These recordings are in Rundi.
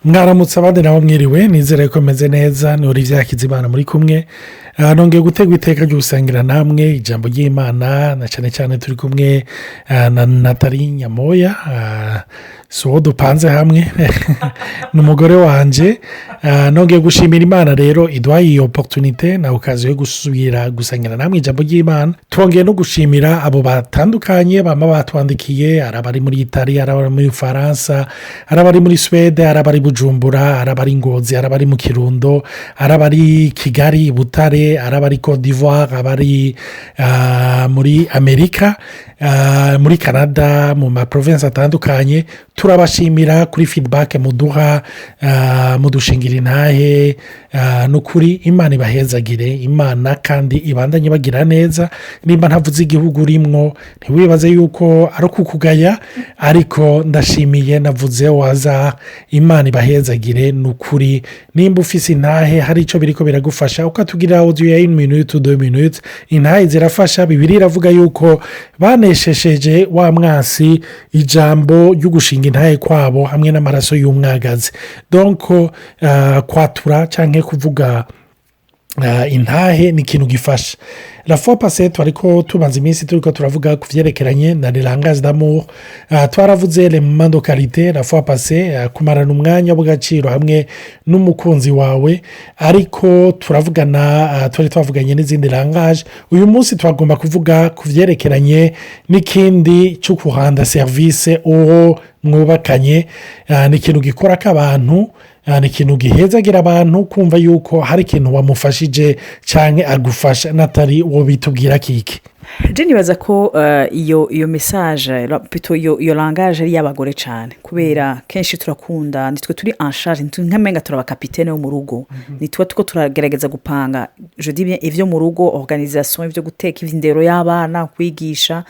Mwaramutse, abandi nabo mwiriwe. Nizere ko meze neza. Ni Olivier Hakizimana muri kumwe. Nongeye gutegwa iteka ry'ugusangira namwe ijambo ry'Imana, na cyane cyane turi kumwe na Nathalie Nyamoya. Si uwo dupanze hamwe, ni umugore wanjye. Nongeye gushimira Imana rero iduhaye iyo opportunité na occasion yo gusubira gusangira namwe ijambo ry'Imana. Twongeye no gushimira abo batandukanye bama batwandikiye, ari abari muri Itali, ari abari muri Faransa, ari abari muri Suwede, ari abari Bujumbura, ari abari Ngozi, ari abari mu Kirundo, ari abari Kigali, Butare, ari abari Cote d'Ivoire, abari muri Amerika, muri Canada, mu ma provinces atandukanye. Turabashimira kuri feedback muduha, mudushingira intahe. Ni ukuri Imana ibahezagire, Imana kandi ibandanye bagira neza. Nimba ntavuze igihugu urimwo, ntiwibaze yuko ari ukukugaya, ariko ndashimiye navuze waza. Imana ibahezagire. Ni ukuri, nimba ufise intahe, hari icyo biriko biragufasha, ukatubwira audio ya une minute, 2 minutes, intahe zirafasha. Bibiliya iravuga yuko baneshesheje wa mwasi ijambo ryo gushinga intahe kwabo hamwe n'amaraso y'umwagazi. Donc kwatura cyangwa kuvuga intahe ni ikintu gifasha. La fois passée ariko tumaze iminsi turi ko turavuga ku byerekeranye na langage d'amour. Twaravuze les moments de qualité la fois passée, kumarana umwanya w'agaciro hamwe n'umukunzi wawe, ariko turavugana, twari twavuganye n'izindi langages. Uyu munsi twagomba kuvuga ku byerekeranye n'ikindi cyo ku rendre service uwo mwubakanye. Ni ikintu gikora k'abantu, ni ikintu gihezagira abantu kumva yuko hari ikintu wamufashije cyangwa agufasha. Nathalie, uwo bitubwira kiki? Je nibaza ko iyo message, plutôt iyo langage, ari iy'abagore cyane, kubera kenshi turakunda, nitwe turi en charge, nk'amenga turi aba capitaines bo mu rugo. Nitwe tuko turagerageza gupanga, je dis bien, ibyo mu rugo, organisation, ibyo guteka, indero y'abana, kwigisha,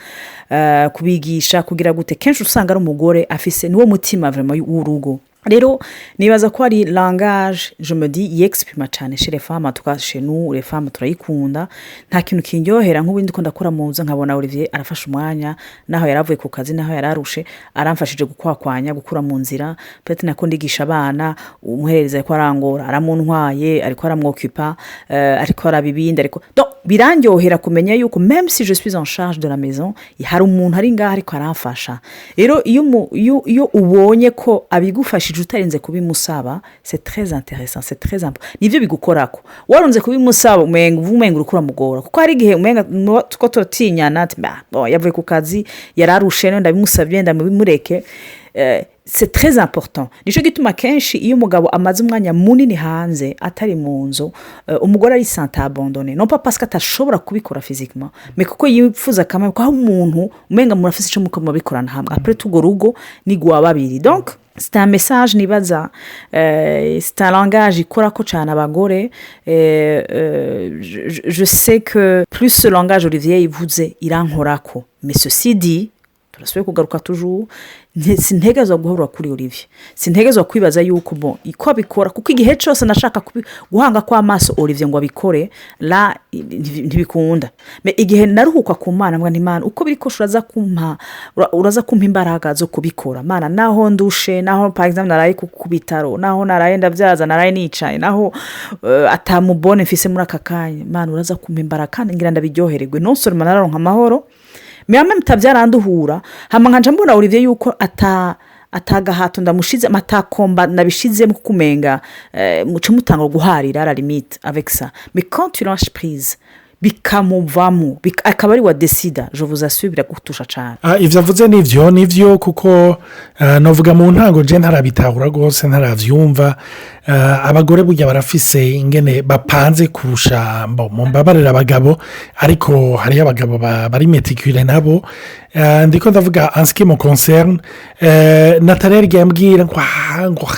kubigisha, kugira gute. Kenshi usanga ari umugore afise niwo mutima vraiment w'urugo. Rero nibaza ko ari langage, je me dis, yexprima cyane chez les femmes. En tout cas chez nous les femmes turayikunda. Nta kintu kindyohera nk'ubundi ko ndakora mu nzu nkabona Olivier arafashe umwanya, naho yaravuye ku kazi, naho yararushe, aramfashije gukwakwanya, gukura mu nzira, peut-être nako ndigisha abana, umuherereza ariko arangora, aramuntwaye, ariko aramwokipa, ariko araba ibindi. Ariko donc birandyohera kumenya yuko même si je suis en charge de la maison, hari umuntu ari ngaho ariko aramfasha. Rero iyo ubonye ko abigufashije utarinze kubimusaba, c'est très intéressant, c'est très important, nibyo bigukorako. Warunze kubimusaba, umenga uba umenga uriko uramugora, kuko hari igihe umenga two turatinyana ati: "Bah, bon, yavuye ku kazi, yararushe, none ndabimusabye, ndabimureke." C'est très important. Nicyo gituma kenshi iyo umugabo amaze umwanya munini hanze, atari mu nzu, umugore ari sent abandonné, non pas parce que atashobora kubikora physiquement, mais kuko yifuza akamaro ko aho umuntu umenga murafise icyo muko mubikorana hamwe. Après tout, urwo rugo ni rwa babiri. Donc c'est un message nibaza, c'est un langage ikora ko cyane abagore. Je sais que plus ce langage Olivier yivuze irankorako. Mais ceci dit, turasubiye kugaruka toujours, sintegerezwa guhora kuri Olivier, sintegerezwa kwibaza yuko bon ko abikora, kuko igihe cyose nashaka guhanga kw'amaso Olivier ngo abikore, la ntibikunda. Mais igihe naruhuka ku Mana, mbwa Imana, uko biri kose uraza kumpa imbaraga zo kubikora, Mana, naho ndushe, naho par exemple naraye ku bitaro, naho naraye ndabyaza, naraye nicaye, naho atamubone mfise muri aka kanya, Mana, uraza kumpa imbaraga kandi ngira ndabiryohererwe. Non seulement nararonka amahoro, mais en même temps byaranduhura. Hama nkaca mbona Olivier yuko atagahato ndamushize, atakomba nabishizemo, kuko umenga muce mutanga guharira à la limite avec ça. Mais quand tu lâches prise, bikamuvamo, akaba ari wa décida, je vous assure, biragutusha cyane. Ibyo avuze nibyo, nibyo, kuko navuga mu ntango je ntarabitahura rwose, ntarabyumva. Abagore burya barafise ingene bapanze kurusha, mu mbabarira abagabo, ariko hariyo abagabo bari méticuleux nabo. Ndiko ndavuga en ce qui me concerne. Nathalie yambwira ngo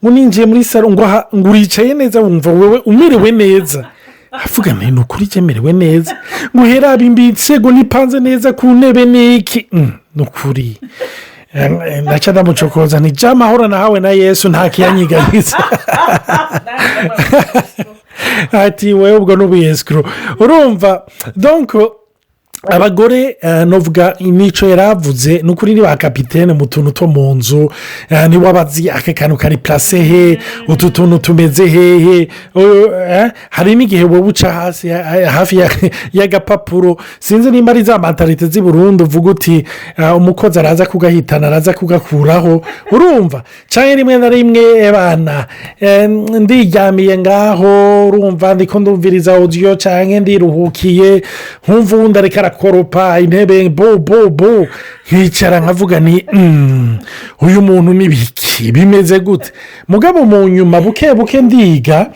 ngo ninjiye muri salon, ngo uricaye neza, wumva wowe umerewe neza. Avuga nti: "Ni ukuri cyemerewe neza." Ngo herabe imbitsego nipanze neza ku ntebe niki. Ni ukuri naca ndamucokoza nti: "Ja amahoro nahawe na Yesu nta kiyanyiganyiza." Ati: "Wowe ubwo ni ubuyescroc." Urumva, donc Abagore, novuga imico yaravuze, ni ukuri ni ba capitaine mu tuntu two mu nzu. Niwe abazi aka kantu kari placé he, utu tuntu tumeze hehe. Hari n'igihe wowe uca hasi hafi y'agapapuro, sinzi nimba ari za mentalité z'i Burundi, uvuga uti umukozi araza kugahitana, araza kugakuraho, urumva? Cyangwa rimwe na rimwe bana ndiryamiye ngaho, urumva, ndiko ndumviriza audio cyangwa ndiruhukiye, nkumva uwundi ariko arakoropa intebe bo bo bo, nkicara nkavuga ni uyu muntu ni biki, bimeze gute?" Mugabo mu nyuma buke buke ndiga,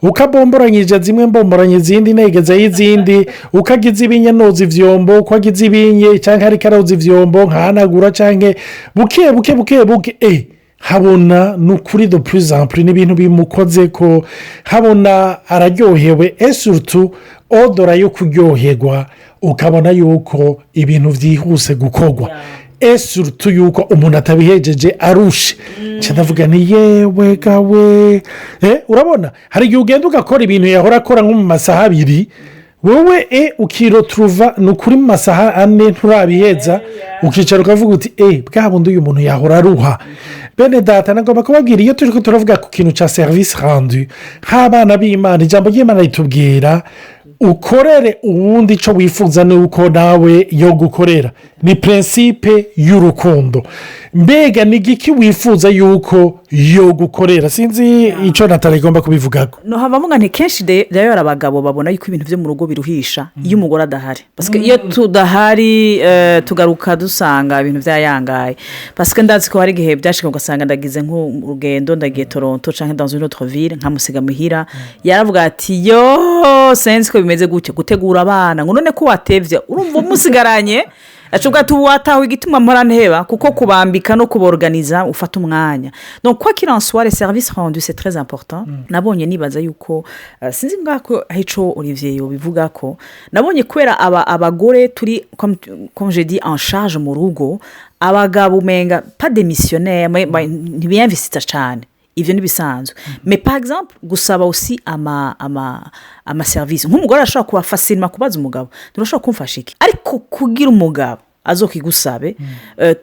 ukabomboranyije zimwe, mbomboranye izindi, negezeho izindi, uko agize ibinye noza ivyombo, uko agize ibinye cyangwa ariko aroza ivyombo nkahanagura, cyangwa buke buke buke buke, habona ni ukuri de plus en plus n'ibintu bimukoze ko habona araryohewe, et surtout au-delà yo kuryoherwa, ukabona yuko ibintu byihuse gukorwa, et surtout yuko umuntu atabihejeje arushe. Ndavuga ni yewe gawe, urabona hari igihe ugenda ugakora ibintu yahora akora nko mu masaha 2, wowe ukiroturuva ni ukuri mu masaha 4 nturabiheza, ukicara ukavuga uti bwa bundi uyu muntu yahora aruha. Bene data, nagomba kubabwira, iyo turi ko turavuga ku kintu cya service rendu nk'abana b'Imana, ijambo ry'Imana ritubwira: ukorere uwundi icyo wifuza ni uko nawe yo gukorera. Ni principe y'urukundo. Mbega ni igiki wifuza yuko yo gukorera? Sinzi icyo Natali igomba kubivugaho. No hava nti kenshi rero abagabo babona yuko ibintu byo mu rugo biruhisha iyo umugore adahari. Parce que iyo tudahari, tugaruka dusanga ibintu byayangaye. Parce que ndazi ko hari igihe byashika ugasanga ndagize nk'urugendo, ndagiye Toronto cyangwa dans une autre ville, nkamusiga muhira, yaravuga ati: "Yo, sinzi ko bimeze gutya gutegura abana", ngo none ko watebye, urumva umusigaranye, acuga ati: "Ubu watawe igituma mpora nteba", kuko kubambika no kuborganiza ufata umwanya. Donc quoi qu'il en soit, les services rendus, c'est très important. Nabonye, nibaza yuko sinzi ngako hico Olivier yobivuga ko nabonye, kubera aba abagore turi comme je dis en charge mu rugo, abagabo umenga pas démissionnaire, ntibiyamvisita cyane. Ibyo ni bisanzwe. Mais par exemple gusaba aussi ama service, nk'umugore arashobora kuba facilement kubaza umugabo: "Nturashobora kumfasha iki?" Ariko kugira umugabo azokigusabe,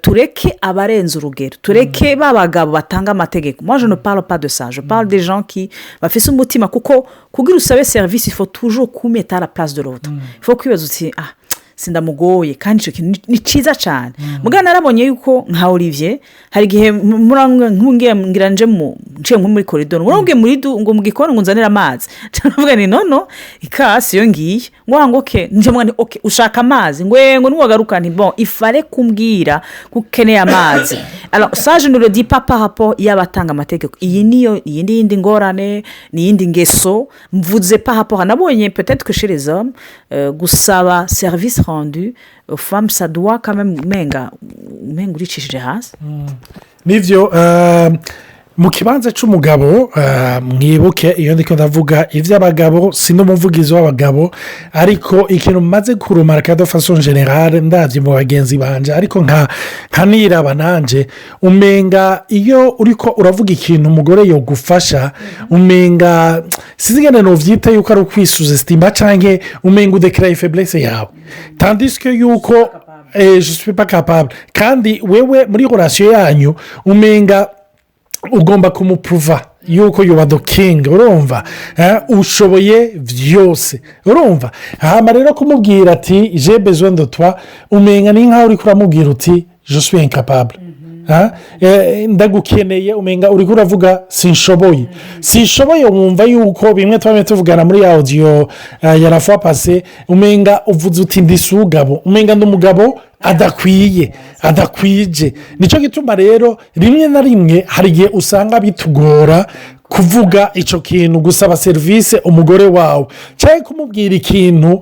tureke abarenze urugero, tureke ba bagabo batanga amategeko. Moi, je ne parle pas de ça, je parle des gens qui bafise umutima, kuko kugira usabe service, il faut toujours kumettre à la place de l'autre. Il faut kwibaza uti: "Ah, sindamugoye?" Kandi icyo kintu ni cyiza cyane. Mugana narabonye yuko nka Olivier hari igihe ngira nje mu nciye nko muri corridor, ngo ngiye muri ngo mu gikoni ngo nzanire amazi, ndavuga ni non, non, ikasi iyo ngiye ngo okay, njye ni okay, ushaka amazi? Ngo niwagaruka nti bon, ifare kumbwira ko ukeneye amazi. Alors ça, je ne le dis pas par rapport y'abatanga amategeko. Iyi niyo, iyi ni iyindi ngorane, ni iyindi ngeso mvuze par rapport nabonye peut-être que chez les hommes, gusaba service rendu aux femmes, ça doit quand même umenga uricishije hasi. Nibyo, mu kibanza cy'umugabo, mwibuke iyo ndiko ndavuga iby'abagabo, si n'umuvugizi w'abagabo, ariko ikintu maze kurumara de façon générale, ndabye mu bagenzi banje, ariko nka niraba nanjye, umenga iyo uriko uravuga ikintu umugore yogufasha, umenga sinzi ingene nuvyita, yuko ari ukwisous-estima cyangwa umenga udekaraye faiblesse yawe, tandis que yuko je suis pas capable. Kandi wewe muri relation yanyu umenga ugomba kumupruva yuko you are the king, urumva, ushoboye byose, urumva. Hama rero kumubwira ati: "J'ai besoin de toi", umenga ni nkaho uri kuramubwira uti: "Je suis incapable, ndagukeneye." Umenga uri kuravuga: "Sinshoboye, sinshoboye." Wumva yuko bimwe tuba tuvugana muri audio ya la fois passée, umenga uvuze uti: "Ndisugabo", umenga ndi umugabo adakwiye, adakwije. Nicyo gituma rero rimwe na rimwe hari igihe usanga bitugora kuvuga icyo kintu, gusaba serivisi umugore wawe cyangwa kumubwira ikintu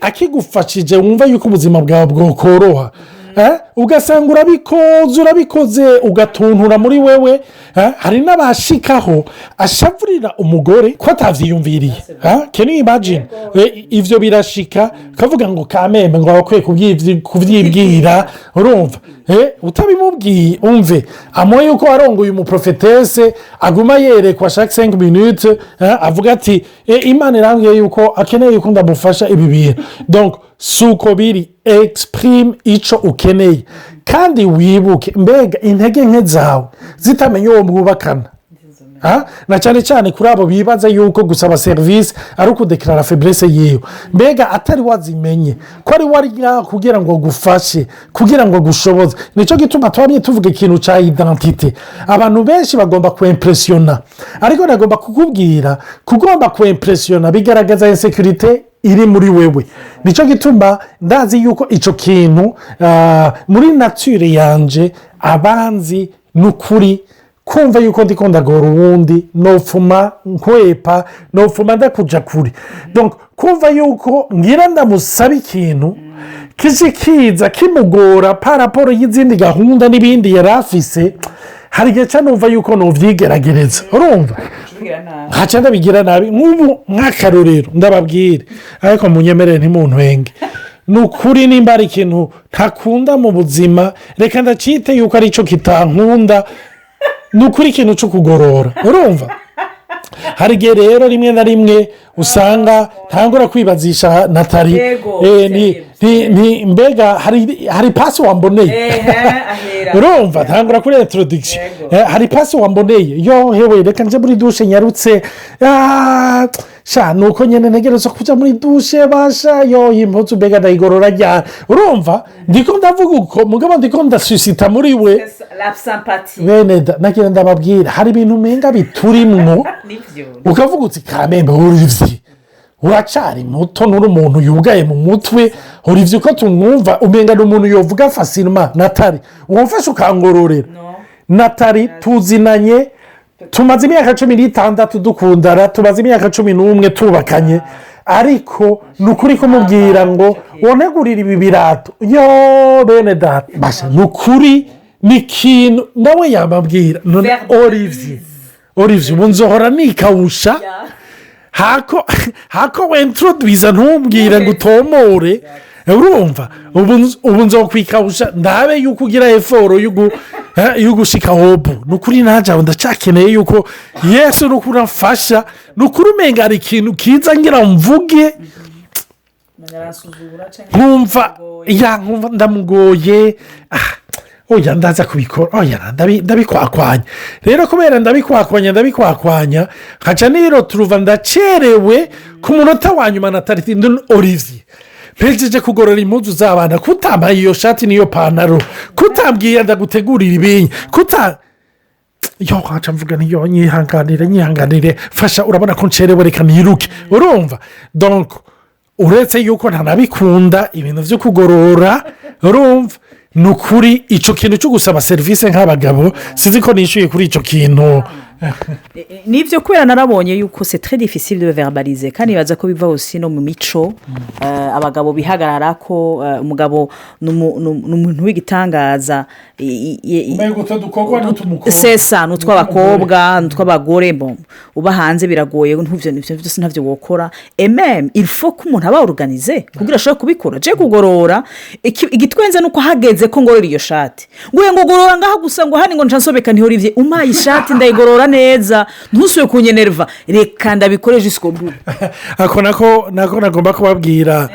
akigufashije, wumva yuko ubuzima bwawe bwokoroha. Ugasanga urabikoze, urabikoze, ugatuntura muri wewe. Hari n'abashikaho ashavurira umugore ko atabyiyumviriye. Can you imagine? Ibyo birashika, ukavuga ngo kameme ngo abakwiye kubyibwira, urumva, utabimubwiye, umve amuhe yuko warongoye umuprophétesse aguma yerekwa chaque 5 minutes, avuga ati: "Imana irambwiye yuko akeneye yuko ndamufasha ibi bintu." Donc Si uko biri. Exprime icyo ukeneye kandi wibuke, mbega intege nke zawe zitamenya uwo mwubakana? Na cyane cyane kuri abo bibaza yuko gusaba serivisi ari ukudéclara faiblesse yiwe. Mbega atari wazimenye ko ari wari ngaho kugira ngo agufashe, kugira ngo agushoboze? Nicyo gituma tuba tuvuga ikintu cya identité. Abantu benshi bagomba kwimpressionna, ariko nagomba kukubwira, kugomba kwimpressionna bigaragaza insécurité iri muri wewe. Nicyo gituma ndazi yuko icyo kintu muri nature yanje, abanzi ni ukuri kumva yuko ndiko ndagora uwundi, nopfuma nkwepa, nopfuma ndakuja kure. Kumva yuko ngira ndamusaba ikintu kije kiza kimugora par rapport y'izindi gahunda n'ibindi yari afise, hari igihe cyane numva yuko nubyigeragereza, urumva, nkaca ndabigira nabi. Nk'ubu nk'akarorero ndababwire, ariko munyemerere ntimuntwenge. Ni ukuri, nimba ari ikintu ntakunda mu buzima, reka ndacite yuko aricyo kitankunda, ni ukuri, ikintu cyo kugorora. Urumva, hari igihe rero rimwe na rimwe usanga ntangura kwibazisha Natali, mbega hari pasi wamboneye? Urumva, ntangura kuri introduction: "Hari pasi wamboneye?" "Yo hewe, reka nje muri douche nyarutse." "Sha, ni uko nyine ntegereza kujya muri douche basha. Yo, iyi mpuzu mbega ndayigorora ryari?" Urumva, ndiko ndavuga uko, mugabo ndiko ndasuscita muri we. Bene nagira ndababwira, hari ibintu umenga biturimwo, ukavuga uti: "Kamembe urivye, uracari muto, nturi umuntu yugaye mu mutwe." Urivye uko tumwumva, umenga ni umuntu yovuga facilement: "Natali, wamfashe ukangororera?" Natali tuzinanye, tumaze imyaka 16 dukundana, tumaze imyaka 11 tubakanye, ariko ni ukuri kumubwira ngo wonegurire ibi birato, yo bene data, ni ukuri ni ikintu nawe yababwira. None Olivier, Olivier, ubu nzohora nikawusha hako hako wentroduwiza, ntumbwire ngo utomore. Urumva, ubu nzokwikawusha ndabe yuko ugira effort yo gushika hobu. Ni ukuri nanjye ndacyakeneye yuko Yesu ni ukuri amfasha. Ni ukuri, umenga hari ikintu kiza ngira mvuge, nkumva ya nkumva ndamugoye. Oya, ndaza kubikora. Oya, ndabikwakwanya rero, kubera ndabikwakwanya, ndabikwakwanya, nkaca niro turuva ndacerewe ku munota wa nyuma. Na tariki, Olivier, mpejeje kugorora impuzu z'abana, kutambaye iyo shati n'iyo pantaro, kutambwiye ndagutegurira ibinya, kuta yo nkaca mvuga niyo: "Nyihanganire, nyihanganire, fasha, urabona ko ncerewe, reka niruke." Urumva, donc uretse yuko ntanabikunda ibintu byo kugorora, urumva, ni ukuri icyo kintu cyo gusaba serivisi nk'abagabo, sinzi ko nishyuye kuri icyo kintu. Nibyo, kubera narabonye yuko c'est très difficile de verbaliser, kandi nibaza ko biva aussi no mu mico abagabo bihagarara ko umugabo ni umuntu w'igitangaza. C'est ça, ni utw'abakobwa, ni utw'abagore. Bon, uba hanze biragoye, ntuvyo byose ntabyo wokora. Et même il faut ko umuntu aba organisé kugira ashobore kubikora. Je kugorora, igitwenze ni uko hageze ko ngorora iyo shati, ngo ngo gorora ngaha gusa, ngo hano ngo nsobeka. Ntihorivye, umpaye ishati ndayigorora neza, ntusubire kunyenerva, reka ndabikore jusqu'au bout. Ako nako nagomba kubabwira.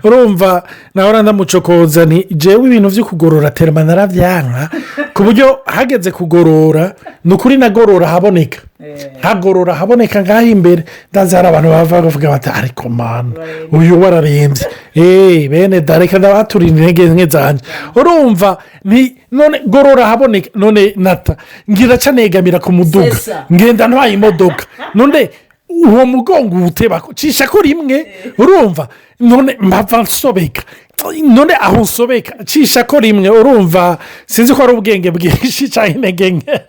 Urumva, nawe ndamucokoza, ni jewe ibintu byo kugorora terima narabyanka, ku buryo hageze kugorora, ni ukuri nagorora haboneka, nkagorora haboneka ngaho imbere. Ndazi hari abantu bava bavuga bati: "Ariko mani, uyu wararembye." Eee, bene reka ndabaturira intege nke zanjye. Urumva, ni none gorora haboneka, none nata ngira ca negamira ku muduga, ngenda ntwaye imodoka, none uwo mugongo uwuteba cisha ko rimwe. Urumva, none mpava nsobeka, none aho nsobeka cisha ko rimwe. Urumva, sinzi ko ari ubwenge bwinshi cyangwa intege nke.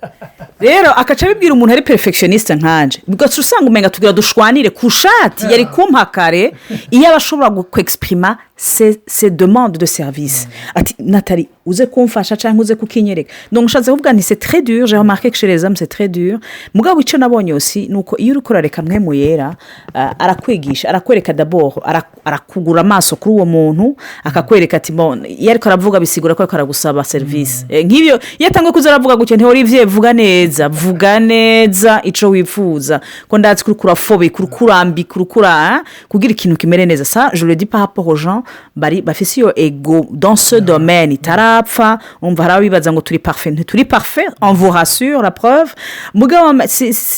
Rero akaca abibwira umuntu ari perfectionniste nkanje, ugaca usanga umenga tugira dushwanire ku shati yari kumpa kare iyo aba ashobora kwexprima. Ces demandes de service, ati: "Nathalie, uze kumfasha cyangwa uze kukinyereka." Donc nshatse kuvuga nti c'est très dur. J'ai remarqué que chez les hommes, c'est très dur. Mugabo icyo nabonye aussi ni uko iyo uri kurareka Mpwemu Yera, arakwigisha, arakwereka d'abord, arakugura amaso kuri uwo muntu, akakwereka ati: "Bon, iyo ariko aravuga bisigura ko ariko aragusaba serivisi." Nk'ibyo iyo atangiye kuza aravuga gutya: "Ntiwari vuga neza, vuga neza icyo wifuza, ko ndazi ko uriko urafobeka, uriko urambika, uriko ura kugira ikintu kimere neza." Ça, je le dis par rapport aux gens bari bafise iyo ego dans ce domaine itarapfa. Umva, hari abibaza ngo turi parfait. Ntituri parfait, on vous rassure, la preuve. Mugabo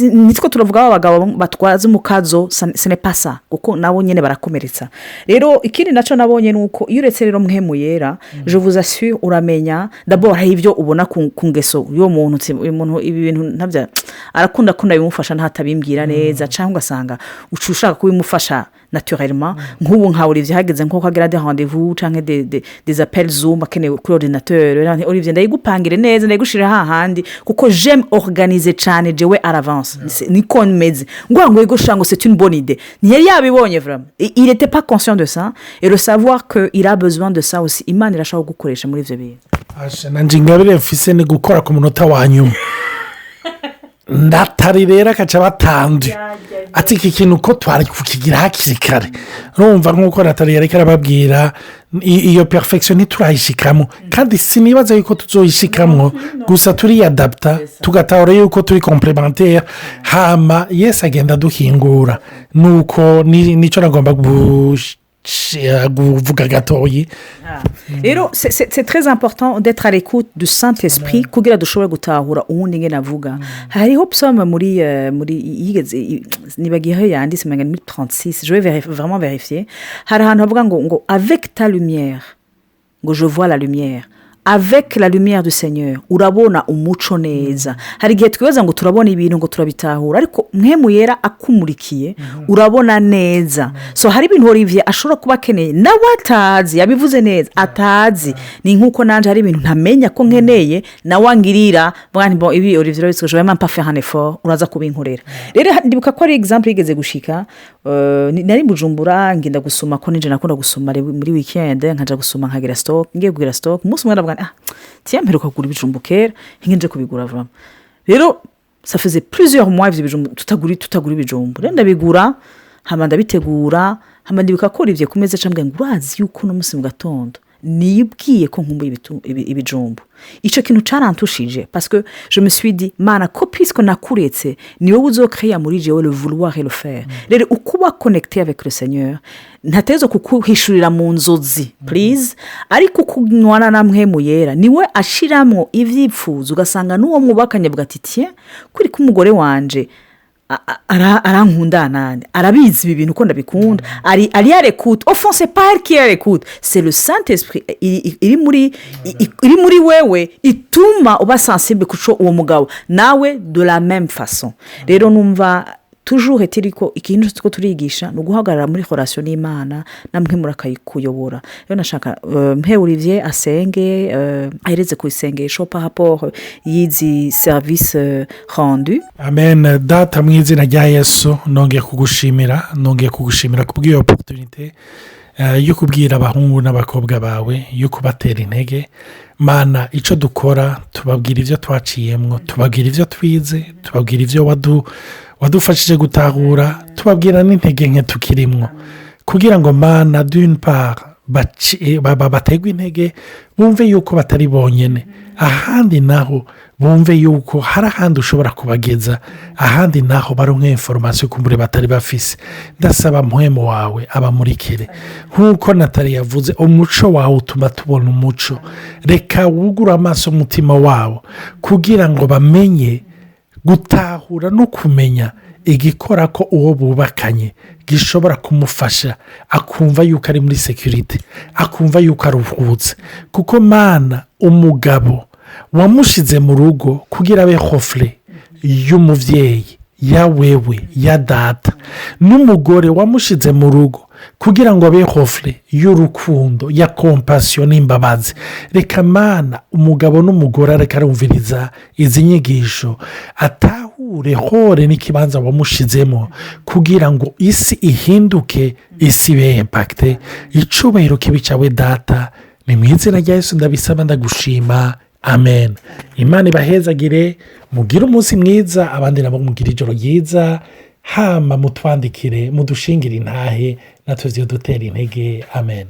nitwo turavuga abagabo batwaza umukazo, ce n'est pas ça, kuko nabo nyine barakomeretsa. Rero ikindi nacyo nabonye ni uko iyo uretse rero Mpwemu Yera, je vous assure, uramenya d'abord hari ibyo ubona ku ngeso y'uwo muntu, uti: "Uyu muntu ibi bintu ntabyo arakunda ko ndabimufasha, ntabimbwira neza," cyangwa ugasanga uca ushaka kubimufasha naturellement. Nk'ubu nka Olivier, hageze nko agira des rendez-vous cyangwa des appels Zoom akenewe kuri ordinateur, rero Olivier, ndayigupangire neza, ndayigushirira hahandi, kuko j'aime organiser cyane jewe à l'avance. Niko meze. Ngo yego sha, ngo c'est une bonne idée. Ntiyari yabibonye vraiment. Il était pas conscient de ça, et le savoir que il a besoin de ça aussi, Imana irashobora kugukoresha muri ibyo bintu. Asha, nanjye ingabire mfise ni gukora ku munota wa nyuma. Ndatari rero akaca batanze ati: "Iki kintu ko twari kukigira hakiri kare." Urumva, nk'uko Natali yari arababwira, iyo perfection ntiturayishikamo, kandi sinibaza yuko tuzoyishikamo. Gusa turiyadapta, tugatahura yuko turi complémentaires, hama Yesu agenda aduhingura. Nuko nicyo nagomba kuvuga gatoyi. Rero c'est très important d'être à l'écoute du Saint Esprit kugira dushobore gutahura uwundi ngene avuga. Hariho psaume muri yigeze, nibagiye aho yanditse, umenga ni muri 36, je vais vraiment vérifier. Hari ahantu havuga ngo "Avec ta lumière", ngo "je vois la lumière". Avec la lumière du Seigneur urabona umuco neza. Hari igihe twibaza ngo turabona ibintu, ngo turabitahura, ariko Mpwemu Yera akumurikiye urabona neza. So hari ibintu Olivier ashobora kuba akeneye nawe atazi, yabivuze neza, atazi. Ni nk'uko nanjye hari ibintu ntamenya ko nkeneye, nawe angirira mvuga nti: "Bon, ibi Olivier urabizi ko je vais même pas faire un effort, uraza kubinkorera." Rero ndibuka ko ari exemple yigeze gushika, nari Bujumbura, ngenda gusoma, ko ninjye nakunda gusoma muri weekend, nkaja gusoma nkagira stock. Ngiye kugira stock, umunsi umwe ndavuga nti: "Ah tiens, mperuka kugura ibijumbu kera, nje kubigura." Vraiment rero ça faisait plusieurs mois ivyo bijumbu tutagura ibijumbu. Rero ndabigura, hama ndabitegura, hama ndibuka ko Olivier ku meza acambwira ngo: "Urazi yuko uno munsi mu gatondo nibwiye ko nkumbuye ibijumbu?" Icyo kintu carantushije, parce que je me suis dit: "Mana, ko puisque nakuretse, ni wowe uzokreya muri jewe le vouloir et le faire." Rero uko uba connecté avec le Seigneur, ntatezo kukuhishurira mu nzozi, please, ariko uko unywana na Mpwemu Yera, niwe ashiramwo ivyipfuzo, ugasanga n'uwo mwubakanye avuga ati: "Tiens, kuri ko umugore wanje arankunda nande, arabizi ibi bintu ko ndabikunda, ari à l'écoute." Au fond, c'est pas elle qui est à l'écoute, c'est le Saint Esprit iri muri wewe ituma uba sensible kuco uwo mugabo nawe de la même façon. Rero numva toujours est ko ikintu two turigisha ni uguhagarara muri relation n'Imana, namwe murakayikuyobora. Rero nashaka mpe Olivier asenge, ahereze ku isengesho par rapport y'izi service rendu. Amen. Data, mu izina rya Yesu, nongeye kugushimira, nongeye kugushimira kubw'iyo opportunité yo kubwira abahungu n'abakobwa bawe, yo kubatera intege. Mana, icyo dukora, tubabwira ibyo twaciyemo, tubabwira ibyo twize, tubabwira ibyo wadufashije gutahura, tubabwira n'intege nke tukirimwo, kugira ngo, Mana, d'une part baterwe intege, bumve yuko batari bonyine, ahandi naho bumve yuko hari ahandi ushobora kubageza, ahandi naho baronka information kumbure batari bafise. Ndasaba Mpwemu wawe abamurikire. Nk'uko Natali yavuze, umuco wawe utuma tubona umuco. Reka wugure amaso umutima wabo kugira ngo bamenye gutahura no kumenya igikora ko uwo bubakanye gishobora kumufasha, akumva yuko ari muri sécurité, akumva yuko aruhutse. Kuko, Mana, umugabo wamushize mu rugo kugira abe reflet y'umubyeyi, ya wewe, ya data, n'umugore wamushize mu rugo kugira ngo abe reflet y'urukundo, ya compassion n'imbabazi. Reka, Mana, umugabo n'umugore areka arumviriza izi nyigisho atahure. Atahure rôle n'ikibanza wamushizemo kugira ngo isi ihinduke, isi ibe impactée. Icubahiro kibi cyawe, Data. Ni mu izina rya Yesu ndabisaba, ndagushima, amen. Imana ibahezagire, mugire umunsi mwiza, abandi nabo mugire ijoro ryiza. Hama mutwandikire, mudushingire intahe, natwe dutera intege. Amen.